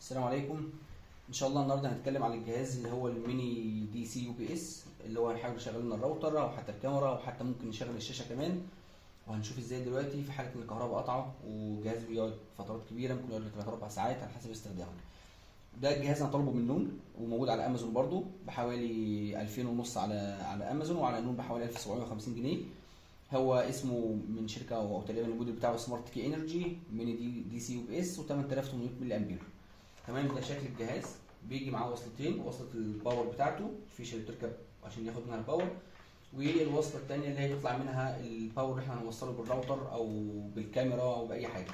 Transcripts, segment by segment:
السلام عليكم. ان شاء الله النهارده هنتكلم على الجهاز اللي هو ال mini DC UPS، اللي هو هنحاول نشغل لنا الراوتر او حتى الكاميرا او حتى ممكن نشغل الشاشة كمان. وهنشوف ازاي دلوقتي في حاله ان الكهرباء قطعه والجهاز بيقعد فترات كبيره، ممكن يقعد 3 4 ساعات على حسب استخدامك. ده الجهاز انا طالبه من نون وموجود على امازون برده بحوالي 2000 ونص على امازون، وعلى نون بحوالي 1750 جنيه. هو اسمه من شركة او تقريبا الموديل بتاعه Smart Key Energy mini DC UPS و8800 ملي امبير. تمام، ده شكل الجهاز. بيجي معاه وصلتين، وصله ال power بتاعته الفيشه اللي بتركب عشان ياخد منها ال power، والوصله الثانية اللي هي بيطلع منها ال power اللي احنا هنوصله بالراوتر او بالكاميرا او باي حاجة.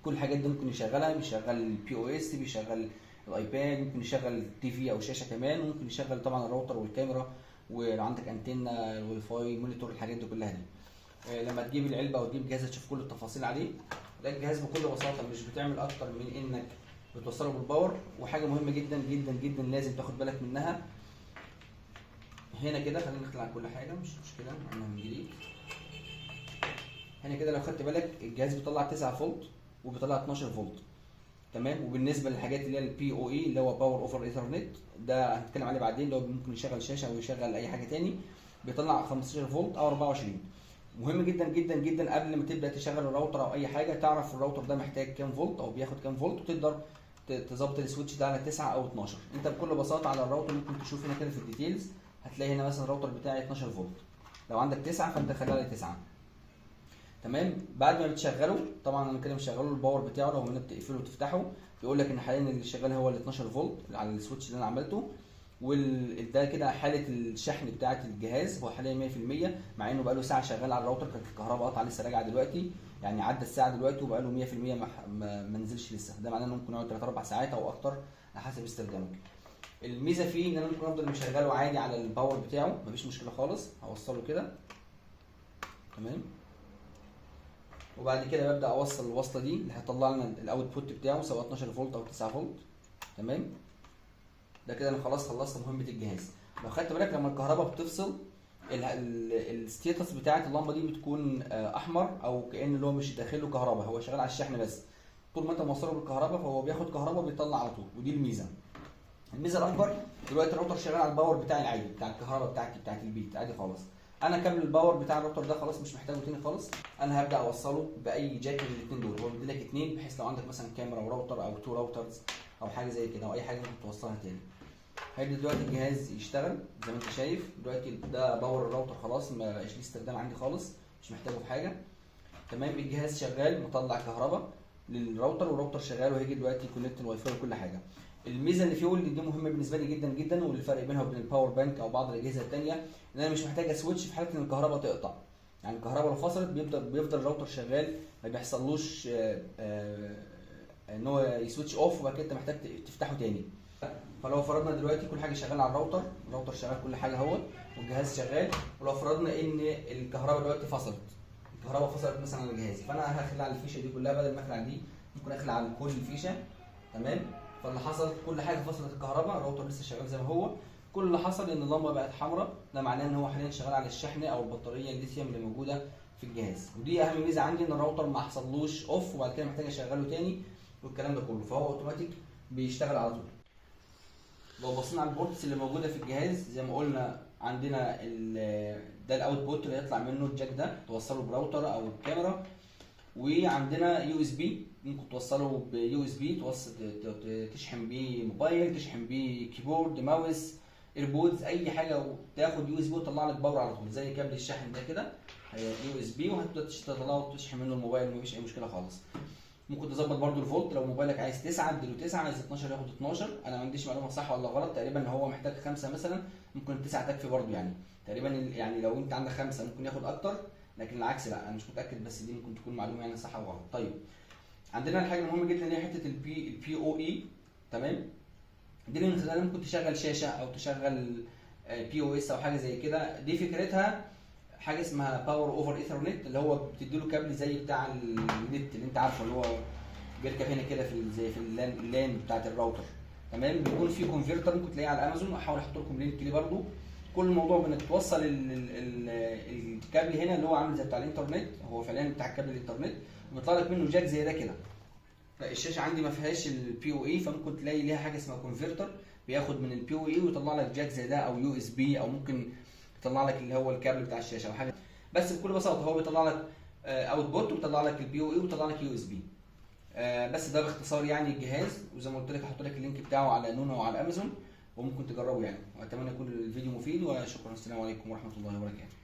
كل الحاجات دي ممكن يشغلها، بيشغل ال POS، بيشغل ال iPad، ممكن يشغل TV او شاشة كمان، وممكن يشغل طبعا الراوتر والكاميرا، ولو عندك انتنه، ال WiFi، monitor، الحاجات دي كلها دي. لما تجيب العلبة او تجيب الجهاز تشوف كل التفاصيل عليه. ده الجهاز بكل بساطة مش بتعمل اكتر من انك بتوصله بال power. وحاجه مهمة جدا جدا جدا لازم تاخد بالك منها هنا كده، خلينا نخلع كل حاجة مش مشكلة، نعملها من جديد. هنا كده لو خدت بالك الجهاز بيطلع 9 فولت وبيطلع 12 فولت. تمام. وبالنسبة للحاجات اللي هي ال PoE اللي هو power over ethernet، ده هنتكلم عليه بعدين، اللي هو ممكن يشغل شاشة او يشغل اي حاجة تاني، بيطلع 15 فولت او 24. مهم جدا جدا جدا قبل ما تبدا تشغل الراوتر او اي حاجة تعرف الراوتر ده محتاج كام فولت او بياخد كام فولت، وتقدر تظبط ال switch ده على 9 او 12. انت بكل بساطة على الراوتر ممكن تشوف هنا كده في ال details، هتلاقي هنا مثلا الراوتر بتاعي 12 فولت، لو عندك 9 فانت خليها على 9. تمام. بعد ما بتشغله طبعا انا كده مشغله ال power بتاعه، لو هنا بتقفله وتفتحه بيقول لك ان حاليا اللي شغال هو ال 12 فولت على ال switch اللي انا عملته، وده كده حاله الشحن بتاعه الجهاز، هو حاليا 100% مع انه بقى له ساعة شغال على الراوتر، كانت الكهرباء قطعه لسه راجعه دلوقتي، يعني عدى الساعة دلوقتي وبقى له 100% ما نزلش لسه. ده معناه انه ممكن يقعد 3 4 ساعات او اكتر على حسب استخدامك. الميزة فيه ان انا ممكن افضل مشغله عادي على ال power بتاعه، مفيش مشكلة خالص. هوصله كده تمام، وبعد كده ببدا اوصل الوصلة دي اللي هتطلع لنا ال output بتاعه سواء 12 فولت او 9 فولت. تمام. ده كده انا خلاص خلصت مهمة الجهاز. لو خدت بالك لما الكهرباء بتفصل ال status بتاعه اللمبة دي بتكون احمر، او كأن اللي هو مش داخله كهرباء، هو شغال على الشحن بس. طول ما انت موصله بالكهرباء فهو بياخد كهرباء بيطلع على طول، ودي الميزة. الميزة الاكبر دلوقتي الراوتر شغال على ال power بتاعي العادي بتاع الكهرباء بتاعتي بتاعت البيت عادي خالص. انا كابل ال power بتاع الراوتر ده خلاص مش محتاجه تاني خالص، انا هبدا اوصله باي jack من الاثنين دول. هو بيدي لك اثنين بحيث لو عندك مثلا كاميرا وراوتر او two routers او حاجة زي كده او اي حاجة ممكن توصلها تاني. هيبدا دلوقتي الجهاز يشتغل زي ما انت شايف. دلوقتي ده power ال router خلاص ما بقاش ليه استخدام عندي خالص، مش محتاجه في حاجة. تمام. الجهاز شغال مطلع كهرباء لل router، وال router شغال وهيجي دلوقتي connect ال WiFi وكل حاجة. الميزة اللي فيه اللي دي مهمة بالنسبة لي جدا جدا، والفرق بينها وبين ال power bank او بعض الاجهزة الثانية، ان انا مش محتاج switch في حاله ان الكهرباء تقطع. يعني الكهرباء لو فصلت بيفضل الراوتر شغال، ما بيحصلوش ان هو ي switch off وبعد كده انت محتاج تفتحه تاني. فلو فرضنا دلوقتي كل حاجة شغالة على ال router، ال router شغال كل حاجة اهوت والجهاز شغال، ولو فرضنا ان الكهرباء دلوقتي فصلت، الكهرباء فصلت مثلا على جهازي، فانا هخلع الفيشه دي كلها، بدل ما اخلع دي ممكن اخلع كل الفيشه. تمام. فاللي حصل كل حاجة فصلت الكهرباء، الراوتر لسه شغال زي ما هو. كل اللي حصل ان اللمبة بقت حمراء، ده معناه ان هو حاليا شغال على الشحن او البطارية الليثيوم اللي موجودة في الجهاز. ودي اهم ميزة عندي، ان الراوتر ما حصلوش off وبعد كده محتاج اشغله تاني والكلام ده كله، فهو اوتوماتيك بيشتغل على طول. لو بصينا على ال ports اللي موجودة في الجهاز زي ما قلنا عندنا ده ال output اللي هيطلع منه ال jack ده، توصله براوتر او بكاميرا، وعندنا USB ممكن توصله ب USB، توصل تشحن بيه موبايل، تشحن بيه keyboard، mouse، AirPods، اي حاجة، وتاخد USB وتطلع لك power على طول زي كابل الشحن ده كده USB، وهتبدا تطلعه وتشحن منه الموبايل، مفيش اي مشكلة خالص. ممكن تظبط برده الفولت، لو موبايلك عايز 9 اديله 9، عايز 12 ياخد 12. انا ما عنديش معلومة صح ولا غلط، تقريبا هو محتاج 5 مثلا، ممكن 9 تكفي برده، يعني تقريبا يعني لو انت عندك 5 ممكن ياخد اكتر، لكن العكس لا، انا مش متاكد، بس دي ممكن تكون معلومة يعني صح او غلط. طيب عندنا الحاجة المهمة جدا اللي هي حتة ال PoE. تمام. دي اللي من خلالها ممكن تشغل شاشة او تشغل POS او حاجة زي كده. دي فكرتها حاجة اسمها power over ethernet، اللي هو بتدي له كابل زي بتاع النت اللي انت عارفه، اللي هو بيركب هنا كده في زي في ال LAN بتاعت الراوتر. تمام. بيكون في converter ممكن تلاقيه على امازون، احاول احط لكم link ليه برده. كل الموضوع انك توصل الكابل هنا اللي هو عامل زي بتاع الانترنت، هو فعليا بتاع كابل الانترنت، وبيطلع لك منه jack زي ده كده. فالشاشه عندي ما فيهاش ال PoE، فممكن تلاقي ليها حاجة اسمها converter بياخد من ال PoE ويطلع لك jack زي ده او USB، او ممكن يطلع لك اللي هو الكابل بتاع الشاشة او حاجة. بس بكل بساطة هو بيطلع لك output وبيطلع لك ال PoE وبيطلع لك USB. بس ده باختصار يعني الجهاز، وزي ما قلت لك هحط لك ال link بتاعه على نونا وعلى امازون وممكن تجربه يعني. واتمنى يكون الفيديو مفيد، وشكرا. السلام عليكم ورحمة الله وبركاته.